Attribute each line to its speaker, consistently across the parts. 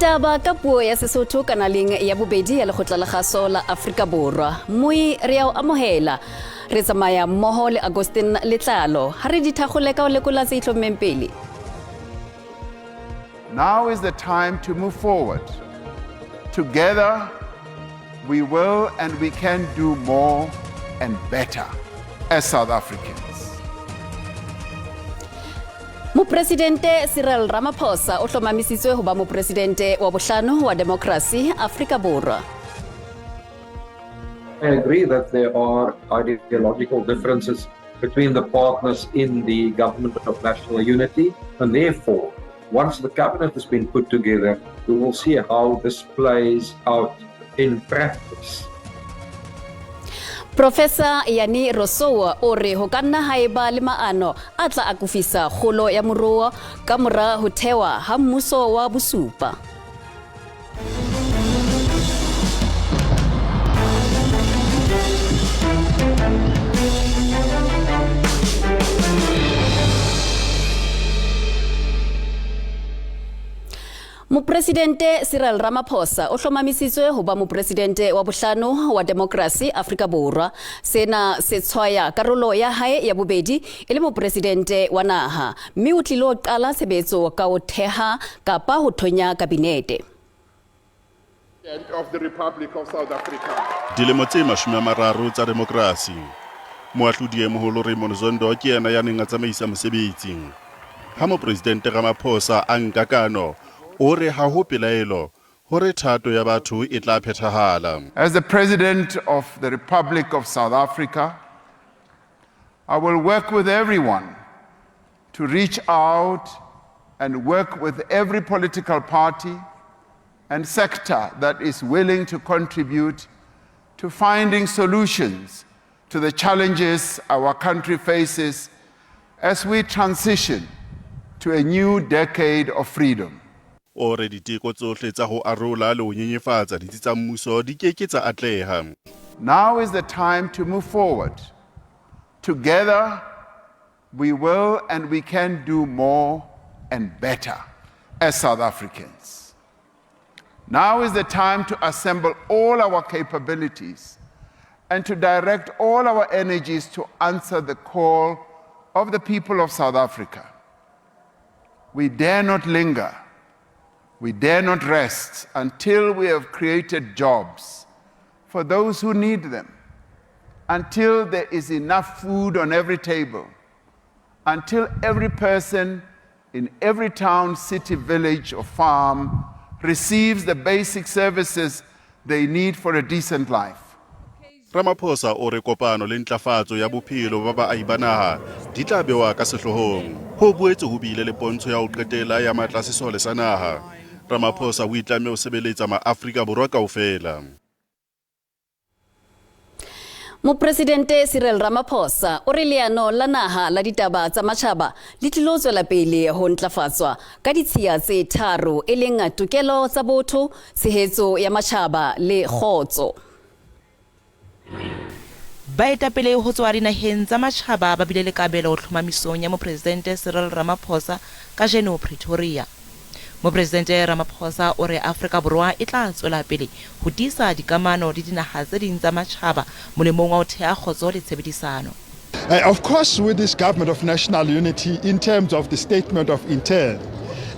Speaker 1: Ditaba ka puo ya Sesotho kanaleng ya bobedi ya Lekgotla la Kgaso la Afrika Borwa. Moi re ya o amohela. Re tsamaya mmoho le Agustin Letlalo. Ha re di thakgole ka ho lekola tse itlhommeng pele.
Speaker 2: Now is the time to move forward. Together, we will and we can do more and better as South Africans.
Speaker 1: Mopresidente Cyril Ramaphosa o hlomamisitswe ho ba mopresidente wa bohlano wa demokrasi Afrika Borwa.
Speaker 3: I agree that there are ideological differences between the partners in the government of national unity, and therefore, once the cabinet has been put together, we will see how this plays out in practice.
Speaker 1: Professor Yani Rossouw o re ho ka nna ha eba le maano a tla akofisa kgolo ya moruo ka mora ho thewa ha mmuso wa bosupa. Mopresidente Cyril Ramaphosa o hlomamisitswe ho ba mopresidente wa bohlano wa demokrasi Afrika Borwa. Sena se tshwaya karolo ya hae ya bobedi e le mopresidente wa naha, mme o tlilo qala tshebetso ka ho theha kapa ho thonya kabinete.
Speaker 2: Of the Republic of South Africa.
Speaker 4: Dilemo tse 30 tsa demokrasi. Moahlodi e moholo Raymond Zondo ke yena ya neng a tsamaisa mosebetsi. Ha mopresidente Ramaphosa a nka kano, o re ha ho pelaelo hore thato ya batho e tla phethahala.
Speaker 2: As the President of the Republic of South Africa, I will work with everyone to reach out and work with every political party and sector that is willing to contribute to finding solutions to the challenges our country faces as we transition to a new decade of freedom.
Speaker 4: O re diteko tsohle tsa ho arola le ho nyenyefatsa ditsi tsa mmuso di ke ke tsa atleha.
Speaker 2: Now is the time to move forward. Together, we will and we can do more and better as South Africans. Now is the time to assemble all our capabilities and to direct all our energies to answer the call of the people of South Africa. We dare not linger. We dare not rest until we have created jobs for those who need them, until there is enough food on every table, until every person in every town, city, village, or farm receives the basic services they need for a decent life.
Speaker 4: Ramaphosa o re kopano le ntlafatso ya bophelo ba baahi ba naha di tla bewa ka sehloohong. Ho boetse ho bile le pontsho ya ho qetela ya matla a sesole sa naha. Ramaphosa o itlamme ho sebeletsa maAfrika Borwa kaofela.
Speaker 1: Mopresidente Cyril Ramaphosa o re leano la naha la ditaba tsa matjhaba le tlilo tswela pele ho ntlafatswa ka ditshiya tse tharo e leng tokelo tsa botho, tshehetso ya matjhaba le kgotso.
Speaker 5: Baetapele ho tswa dinaheng tsa matjhaba ba bile le kabelo tlhomamisong ya mopresidente Cyril Ramaphosa kajeno Pretoria. Mopresidente Ramaphosa o re Afrika Borwa e tla tswela pele ho tiisa dikamano le dinaha tse ding tsa matjhaba molemong wa ho theha kgotso le tshebedisano.
Speaker 6: Of course, with this government of national unity, in terms of the statement of intent,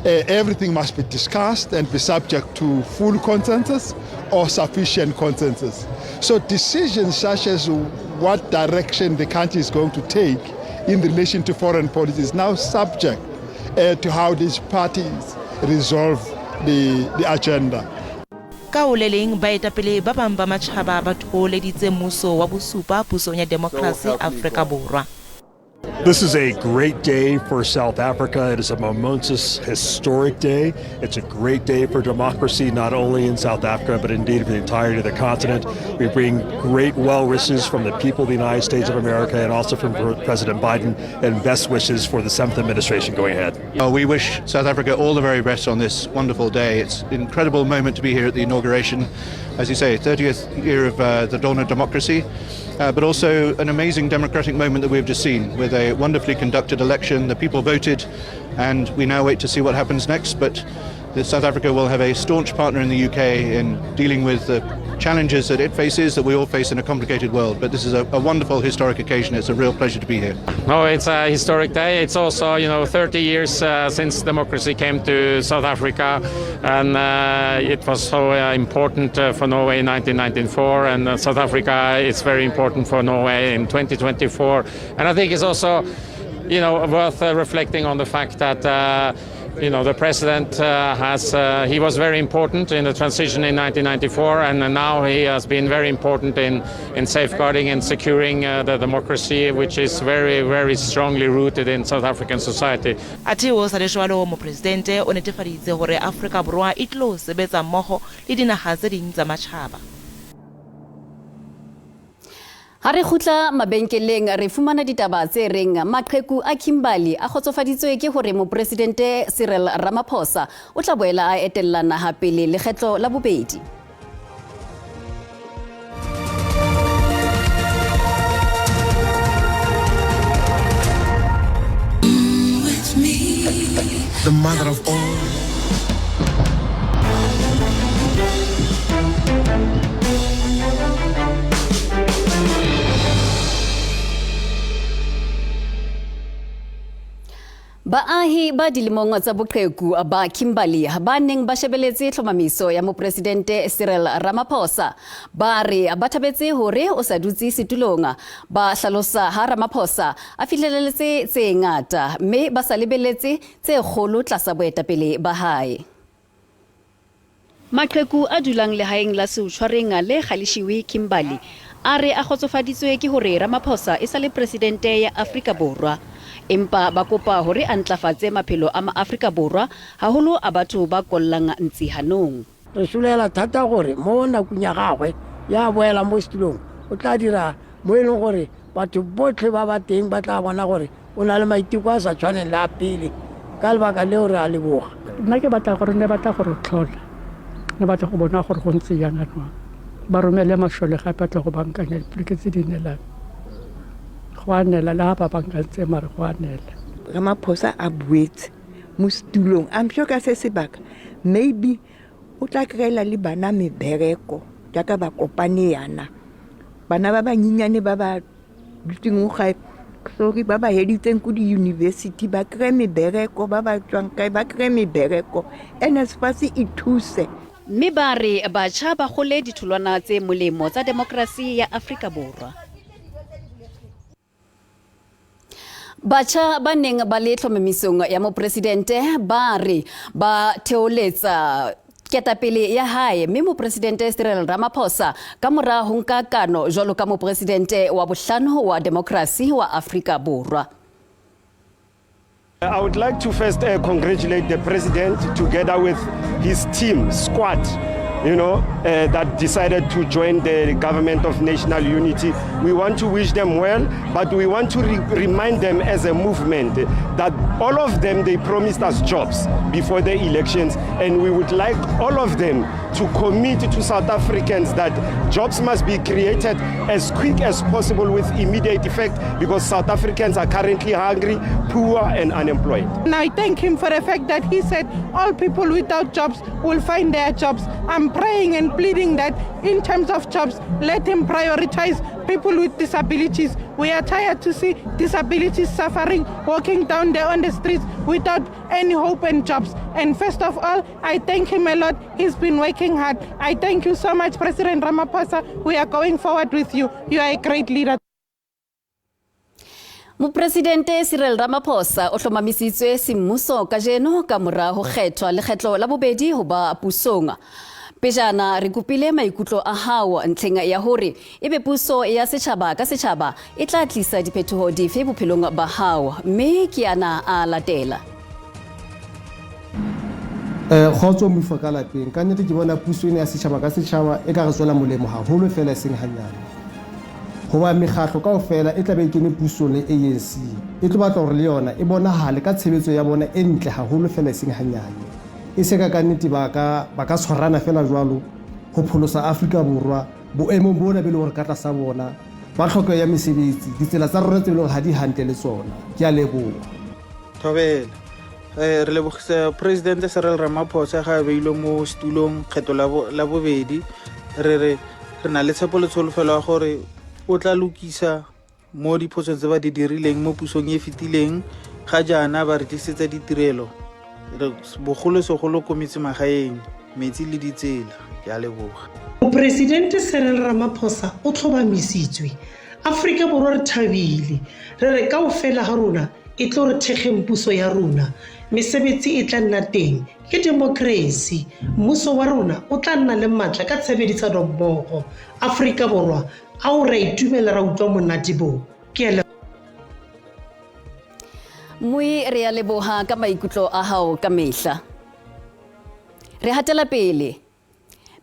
Speaker 6: everything must be discussed and be subject to full consensus or sufficient consensus. So decisions such as what direction the country is going to take in relation to foreign policy is now subject to how these parties resolve the agenda.
Speaker 5: Ka ho le leng, baetapele ba bang ba matjhaba ba thoholeditse mmuso wa bosupa pusong ya demokrasi Afrika Borwa.
Speaker 7: This is a great day for South Africa. It is a momentous, historic day. It's a great day for democracy, not only in South Africa, but indeed for the entirety of the continent. We bring great well wishes from the people of the United States of America and also from President Biden, and best wishes for the 7th administration going ahead.
Speaker 8: We wish South Africa all the very best on this wonderful day. It's an incredible moment to be here at the inauguration. As you say, 30th year of the dawn of democracy, but also an amazing democratic moment that we've just seen with a wonderfully conducted election. The people voted, and we now wait to see what happens next. But That South Africa will have a staunch partner in the UK in dealing with the challenges that it faces, that we all face in a complicated world. But this is a wonderful historic occasion. It's a real pleasure to be here.
Speaker 9: No, it's a historic day. It's also, 30 years since democracy came to South Africa, and it was so important for Norway in 1994, and South Africa is very important for Norway in 2024. And I think it's also, worth reflecting on the fact that the president he was very important in the transition in 1994, and now he has been very important in safeguarding and securing the democracy, which is very, very strongly rooted in South African society.
Speaker 5: Athe o sa le jwalo, mopresidente o netefaditse hore Afrika Borwa e tlo sebetsa mmoho le dinaha tse ding tsa matjhaba.
Speaker 1: Ha re kgutla mabenkeleng, re fumana ditaba tse reng maqheku a Kimberley a kgotsofaditswe ke hore mopresidente Cyril Ramaphosa o tla boela a etella naha pele lekgetlo la bobedi.
Speaker 10: The mother of all.
Speaker 1: Baahi ba dilemong tsa boqheku ba Kimberley ba neng ba shebeletse tlhomamiso ya mopresidente Cyril Ramaphosa ba re ba thabetse hore o sa dutse setulong. Ba hlalosa ha Ramaphosa a fihleletse tse ngata mme ba sa lebeletse tse kgolo tlasa boetapele ba hae. Maqheku a dulang lehaeng la Seutshwareng le Galeshewe Kimberley a re a kgotsofaditswe ke hore Ramaphosa e sa le presidente ya Afrika Borwa, empa ba kopa hore a ntlafatse maphelo a maAfrika Borwa, haholo a batho ba kollang ntsi hanong.
Speaker 11: Re solela thata gore mo nakong ya gagwe ya boela mo setulong o tla dira mo e leng gore batho botlhe ba ba teng ba tla bona gore o na le maiteko a sa tshwaneng le a pele. Ka lebaka leo re a leboga.
Speaker 12: Nna ke batla gore ne batla gore tlhola, ne batla go bona gore go ntse jang anong. Ba romele masole gape a tle go bankanya dipoleke tse di neelang. Go a neela le ha ba bankantse mare go a neela.
Speaker 13: Ramaphosa a boetse mo setulong, I'm sure ka se sebaka maybe o tla kry-ela le bana mebereko jaaka ba kopane yana. Bana ba banyenyane ba ba dutseng gae, sorry, ba ba heditseng ko di-university ba kry-e mebereko, ba ba tswang kae ba kry-e mebereko. NSFAS e thuse.
Speaker 1: Mme ba re batjha ba kgole ditholwana tse molemo tsa demokrasi ya Afrika Borwa. Batjha ba neng ba le tlhomamisong ya mopresidente ba re ba theoletsa ketapele ya hae, mme mopresidente Cyril Ramaphosa ka mora ho nka kano jwalo ka mopresidente wa bohlano wa demokrasi wa Afrika Borwa.
Speaker 14: I would like to first congratulate the president together with his team, squad, that decided to join the government of national unity. We want to wish them well, but we want to remind them as a movement that all of them, they promised us jobs before the elections, and we would like all of them to commit to South Africans that jobs must be created as quick as possible with immediate effect, because South Africans are currently hungry, poor and unemployed.
Speaker 15: And I thank him for the fact that he said all people without jobs will find their jobs. I'm praying and pleading that in terms of jobs, let him prioritize people with disabilities. We are tired to see disabilities suffering, walking down there on the streets without any hope and jobs. And first of all, I thank him a lot. He's been working hard. I thank you so much, President Ramaphosa. We are going forward with you. You are a great leader.
Speaker 1: Mopresidente Cyril Ramaphosa o hlomamisitswe semmuso kajeno ka mora ho kgethwa lekgetlo la bobedi ho ba pusong. Pejana re kopile maikutlo a hao ntlheng ya hore ebe puso ya setjhaba ka setjhaba e tla tlisa diphetoho dife bophelong ba hao, mme ke ana a latela.
Speaker 16: Kgotso moifo ka lapeng, ka nnete ke bona puso ena ya setjhaba ka setjhaba e ka re tswela molemo haholo fela e seng hanyane. Hoba mekgatlo kaofela e tla be e kene pusong le ANC, e tlo batla hore le yona e bonahale ka tshebetso ya bona e ntle haholo fela e seng hanyane. E se ka nnete ba ka tshwarana fela jwalo ho pholosa Afrika Borwa boemong bona be le hore ka tlasa bona ba tlhokeho ya mesebetsi, ditsela tsa rona tse leng hore ha di hantle le tsona. Ke a leboha.
Speaker 17: Thobela. Re lebogisa Presidente Cyril Ramaphosa ga a beilwe mo setulong kgetho la bobedi. Re re re na le tshepo le tsholofelo ya gore o tla lokisa mo diphosong tse ba di dirileng mo pusong e fetileng. Ga jaana ba re tlisetsa ditirelo, bogolosegolo ko metsemagaeng, metsi le ditsela. Ke a leboga.
Speaker 18: Moporesidente Cyril Ramaphosa o tlhomamisitswe. Aforika Borwa re thabile. Re re kaofela ga rona e tlo re thekgeng puso ya rona. Mesebetsi e tla nna teng. Ke demokrasi. Mmuso wa rona o tla nna le matla ka tshebedisanommogo. Aforika Borwa, ao re a itumela ra utlwa monate bo. Ke a
Speaker 1: Mmui, re a leboha ka maikutlo a hao ka mehla. Re hatela pele.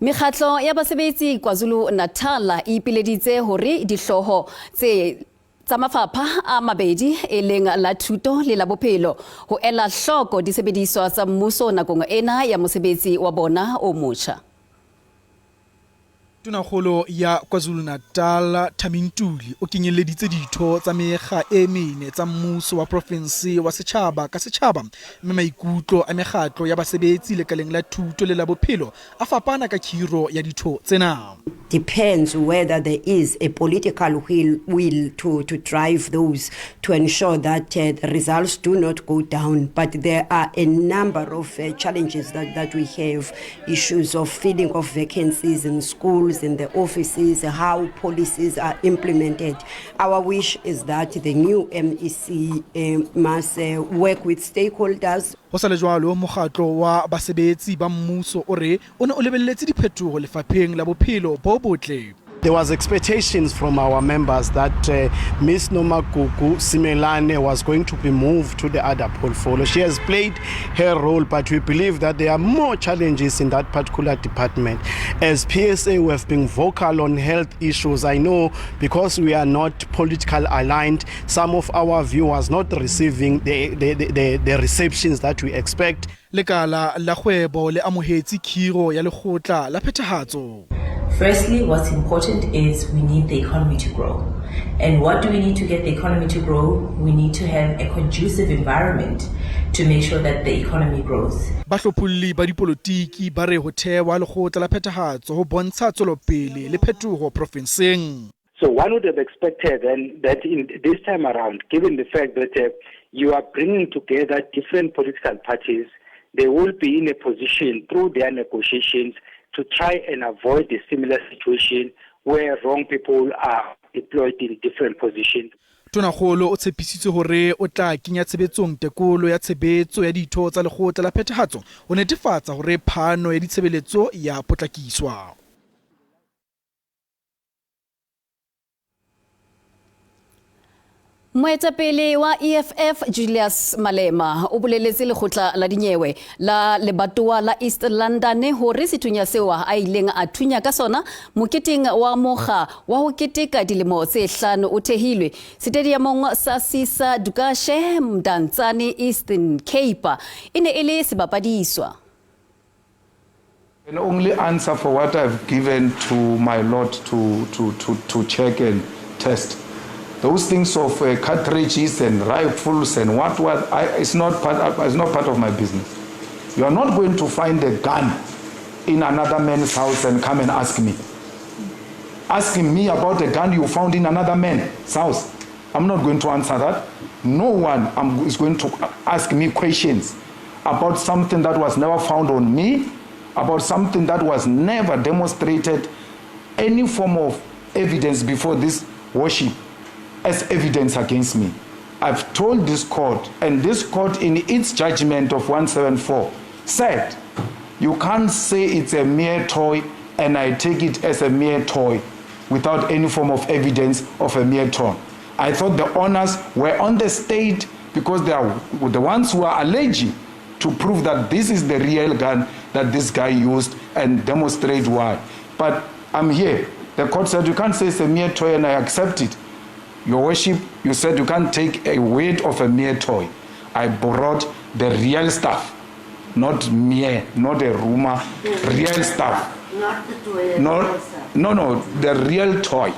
Speaker 1: Mekgatlo ya basebetsi KwaZulu-Natal e ipileditse hore dihlooho tse tsa mafapha a mabedi e leng la thuto le la bophelo ho ela hloko disebediswa tsa mmuso nakong ena ya mosebetsi wa bona o motjha.
Speaker 19: Tonakgolo ya KwaZulu-Natal Thami Ntuli o kenyelleditse ditho tsa mekga e mene tsa mmuso wa profense wa setjhaba ka setjhaba, mme maikutlo a mekgatlo ya basebetsi lekaleng la thuto le la bophelo a fapana ka khiro ya ditho tsena.
Speaker 20: Depends whether there is a political will to drive those to ensure that the results do not go down. But there are a number of challenges that we have, issues of filling of vacancies in schools, in the offices, how policies are implemented. Our wish is that the new MEC must work with stakeholders.
Speaker 19: Ho sa le jwalo, mokgatlo wa basebetsi ba mmuso o re o ne o lebelletse diphetoho lefapheng la bophelo bo botle.
Speaker 21: There was expectations from our members that Ms. Nomagugu Simelane was going to be moved to the other portfolio. She has played her role, but we believe that there are more challenges in that particular department. As PSA, we have been vocal on health issues. I know because we are not political aligned, some of our viewers not receiving the receptions that we expect.
Speaker 19: Lekala la kgwebo le amohetse khiro ya lekgotla la phethahatso.
Speaker 22: Firstly, what's important is we need the economy to grow. And what do we need to get the economy to grow? We need to have a conducive environment to make sure that the economy grows.
Speaker 19: Bahlopholli ba dipolotiki ba re ho thehwa lekgotla la phethahatso ho bontsha tswelopele le phetoho profenseng.
Speaker 23: So one would have expected then that in this time around, given the fact that you are bringing together different political parties, they will be in a position through their negotiations to try and avoid a similar situation where wrong people are deployed in different positions.
Speaker 19: Tonakgolo o tshepisitse hore o tla kenya tshebetsong tekolo ya tshebetso ya ditho tsa lekgotla la phethahatso ho netefatsa hore phano ya ditshebeletso ya potlakiswa.
Speaker 1: Moetapele wa EFF Julius Malema o boleletse lekgotla la dinyewe la lebatowa la East London hore sethunya seo a ileng a thunya ka sona moketeng wa mokga wa ho keteka dilemo tse 5 o thehilwe setediamong sa Sisa Dukashe Mdantsane Eastern Cape e ne e le sebapadiswa.
Speaker 24: I can only answer for what I've given to my Lord to check and test. Those things of cartridges and rifles and what, it's not part of my business. You are not going to find a gun in another man's house and come and ask me. Asking me about a gun you found in another man's house. I'm not going to answer that. No one is going to ask me questions about something that was never found on me, about something that was never demonstrated any form of evidence before this worship as evidence against me. I've told this court, and this court in its judgment of 174 said, you can't say it's a mere toy and I take it as a mere toy without any form of evidence of a mere toy. I thought the honors were on the state because they are the ones who are alleging to prove that this is the real gun that this guy used and demonstrate why. But I'm here. The court said you can't say it's a mere toy and I accept it. Your Worship, you said you can't take a weight of a mere toy. I brought the real stuff, not mere, not a rumor, real stuff.
Speaker 25: Not the toy.
Speaker 24: No, the real toy.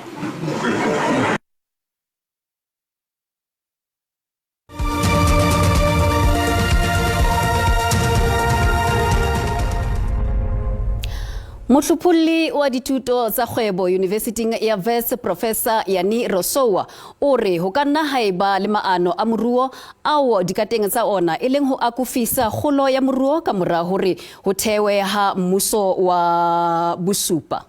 Speaker 1: Mohlopholli wa dithuto tsa kgwebo Yunivesithing ya Wits Professor Yani Rossouw o re ho ka nna ha eba le maano a moruo ao dikateng tsa ona e leng ho akofisa kgolo ya moruo ka mora hore ho thewe ha mmuso wa bosupa.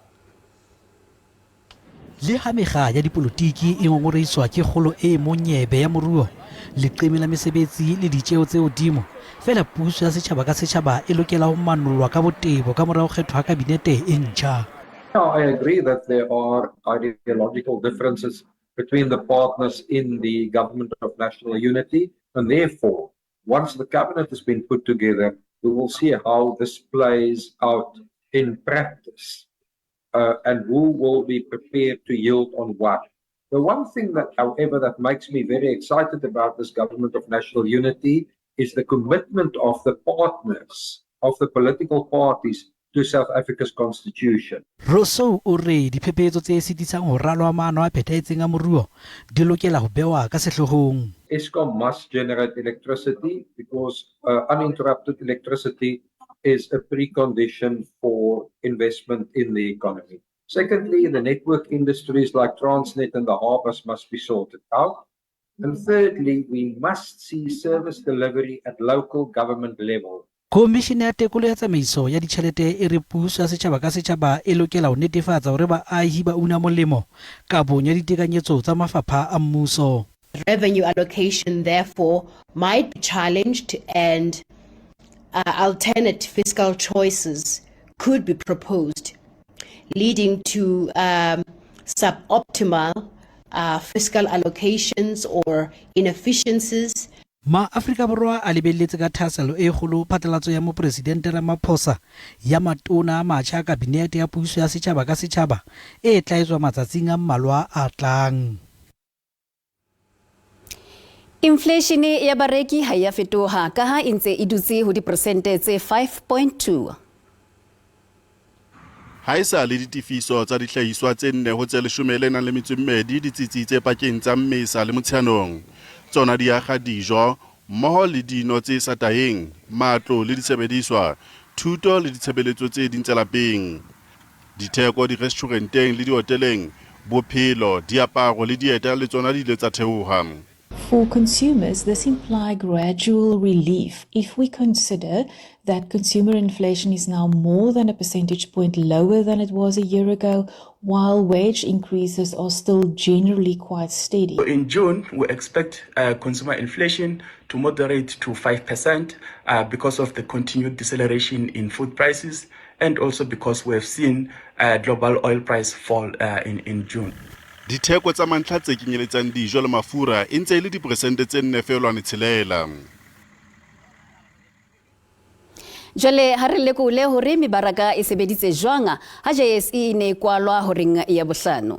Speaker 2: Le ha mekga ya dipolotiki e ngongorehiswa ke kgolo e monyebe ya moruo, leqeme la mesebetsi le ditjeo tse hodimo, feela puso ya setjhaba ka setjhaba e lokela ho manollwa ka botebo ka mora ho kgethwa ha kabinete e ntjha.
Speaker 3: I agree that there are ideological differences between the partners in the government of national unity, and therefore, once the cabinet has been put together, we will see how this plays out in practice and who will be prepared to yield on what. The one thing that, however, that makes me very excited about this government of national unity is the commitment of the partners, of the political parties to South Africa's constitution.
Speaker 2: Rossouw o re diphephetso tse sitisang ho ralwa maano a phethahetseng a moruo di lokela ho behwa ka sehloohong.
Speaker 3: Eskom must generate electricity because uninterrupted electricity is a precondition for investment in the economy. Secondly, the network industries like Transnet and the harbors must be sorted out. And thirdly, we must see service delivery at local government level.
Speaker 2: Khomishene ya Tekolo ya Tsamaiso ya Ditjhelete e re puso ya setjhaba ka setjhaba e lokela ho netefatsa hore baahi ba una molemo kabong ya ditekanyetso tsa mafapha a mmuso.
Speaker 4: Revenue allocation, therefore, might be challenged and alternate fiscal choices could be proposed, leading to suboptimal fiscal allocations or inefficiencies.
Speaker 2: Maafrika Borwa a lebelletse ka thahasello e kgolo phatlalatso ya Mopresidente Ramaphosa ya matona a matjha a kabinete ya puso ya setjhaba ka setjhaba e tla etswa matsatsing a mmalwa a tlang.
Speaker 1: Inflation ya bareki ha ya fetoha ka ha e ntse e dutse ho diperesente tse 5.2.
Speaker 6: Ha e sa le ditefiso tsa dihlahiswa tse 4 ho tse 12 di tsitsitse pakeng tsa Mmesa le Motsheanong. Tsona di akga dijo mmoho le dino tse sa taheng, matlo le disebediswa, thuto le ditshebeletso tse ding tsa lapeng. Ditheko direstauranteng le dihoteleng, bophelo, diaparo le dieta le tsona di ile tsa theoha.
Speaker 25: For consumers, this implies gradual relief if we consider that consumer inflation is now more than a percentage point lower than it was a year ago, while wage increases are still generally quite steady.
Speaker 26: In June, we expect consumer inflation to moderate to 5% because of the continued deceleration in food prices and also because we have seen global oil price fall in June.
Speaker 6: Ditheko tsa mantlha tse kenyeletsang dijo le mafura e ntse e le diperesente tse 4.6.
Speaker 1: Jwale ha re lekole hore mebaraka e sebeditse jwang ha JSE e ne e kwalwa horeng ya bohlano.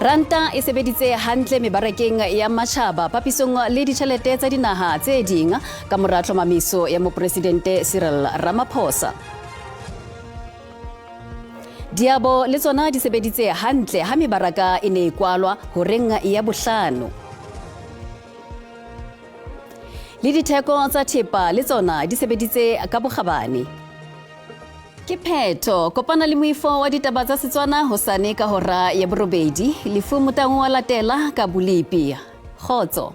Speaker 1: Ranta e sebeditse hantle mebarakeng ya matjhaba papisong le ditjhelete tsa dinaha tse ding ka mora tlhomamiso ya Mopresidente Cyril Ramaphosa. Diabo le tsona di sebeditse hantle ha mebaraka e ne e kwalwa horeng ya bohlano. Le ditheko tsa thepa le tsona di sebeditse ka bokgabane. Ke phetho, kopana le moifo wa ditaba tsa Setswana hosane ka hora ya 8. Lefu Motaung wa latela ka bolepi. Kgotso.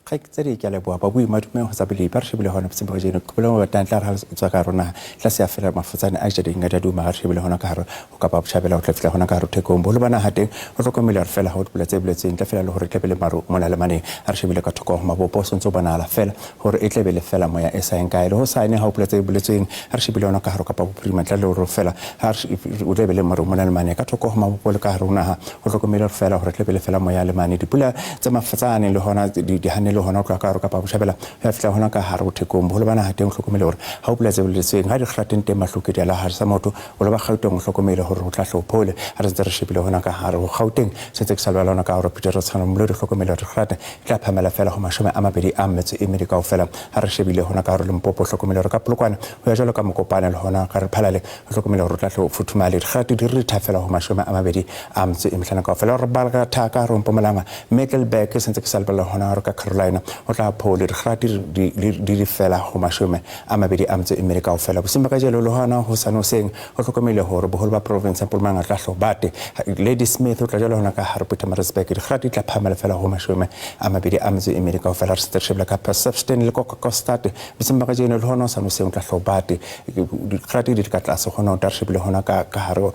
Speaker 27: Tse di ke a leboha ba bui madumeng ho tsa belepi re shebile hona botseng ba kajeno ke boleng ba tla re tswa ka rona tlase ya fela mafotsane a jadeng ga duma re shebile hona ka hare ho Kapa Botjhabela ho tla fihla hona ka hare Thekong boholo ba naha teng ho hlokomela re fela ha ho dipula tse boletsweng tla fela le hore tle be le maru mona le mane re shebile ka thoko ho mabopo o sontse o bonahala fela hore e tle be le fela moya e sa eng kae le ho sane ha ho pula tse boletsweng re shebile hona ka hare Kapa Bophirima tla le hore fela ha o tle be le maru mona le mane ka thoko ho mabopo le ka hare ho naha ho hlokomela re fela hore tle be le fela moya le mane dipula tse mafotsane le hona di le hona ho tloha ka hare Kapa Botjhabela ho ya fihla hona ka hare ho Thekong. Boholo ba naha teng o hlokomele hore ha o pula tse boletsweng ha dikgrateng teng mahlokedi a la hare sa motho o leba Gauteng o hlokomele hore o tla hle o phole. Ha re ntse re shebile hona ka hare ho Gauteng se ntse ke sa lebala hona ka hare ho Peter Tshano Molodi hlokomele hore dikgrata e tla phahamela feela ho 24 kaofela. Ha re shebile hona ka hare Limpopo hlokomele hore ka Polokwane ho ya jwalo ka Mokopane le hona ka Lephalale o hlokomele hore o tla hle o futhumale. Dikgati di ritha feela ho 25 kaofela. Re bala ka ka hare ho Mpumalanga Middelburg se ntse ke sa lebella hona hore ka Carolina o tla phole. Dikgati di di fela ho 24 kaofela. Bosiung ba kajeno le hona ho sa noseng o hlokomele hore boholo ba province ya Mpumalanga tla hlobate. Lady Smith o tla jwalo hona ka hare Pietermaritzburg. Dikgati di tla phahamela fela ho 24 kaofela. Re setse re shebile ka Perception le Kokostad bosiung ba kajeno le hona ho sa noseng o tla hlobate. Dikgati di ka tlase hona o tla re shebile hona ka hare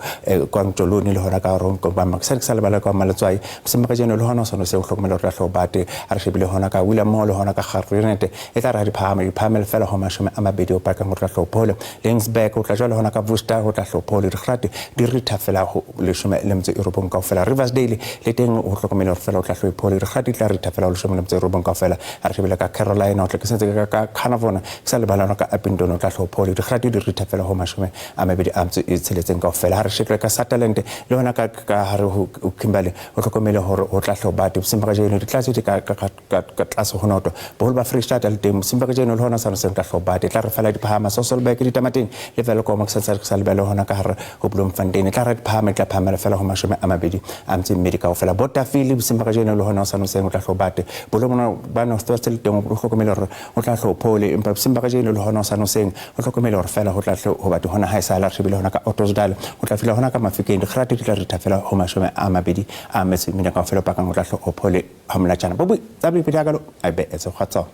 Speaker 27: kwa Ntoloni le hona ka hare ho Nkombama. Ke sa ke sa lebala kwa Maletswai bosiung ba kajeno le hona ho sa noseng o hlokomele hore tla hlobate. Ha re shebile hona ka William Moore le hona ka Gardenete e tla re ha di phahama di phahamele fela ho 20 o pakang o tla hlophole. Lensburg o tla jwalo hona ka Worcester o tla hlophole. Dikgati di ritha fela ho 19 kaofela. Riversdale le teng o hlokomele hore fela o tla hlophole. Dikgati di tla ritha fela ho 19 kaofela. Ha re shebile ka Carolina o tla ke sentse ka Carnarvon ke sa lebala hona ka Upington o tla hlophole. Dikgati di ritha fela ho 26 kaofela. Ha re shebile ka Sutherland le hona ka hare ho Kimberley o hlokomele hore ho tla hlobate. Bosiung ba kajeno ditlatse di ka tlase ho noto. Boholo ba Free State le teng bosiung ba kajeno le hona sa noseng tla hlobate. Tla re fela diphahama Sasolburg ditamateng le Welkom ke sa sa lebale hona ka hare ho Bloemfontein. Tla re diphahama tla phahamela fela ho 22 kaofela. Botafile bosiung ba kajeno le hona sa noseng tla hlobate. Boholo ba North West le teng o hlokomele hore o tla hlophole empa bosiung ba kajeno le hona sa noseng o hlokomele hore fela ho tla ho batho hona ha e sa la re shebile hona ka Ottosdal o tla fihla hona ka Mafikeng. Dikgati di tla ritha fela ho 24 kaofela pakang o tla hlophole ha molatjana. Bobo tsa bipidi akalo a be etse kgotso.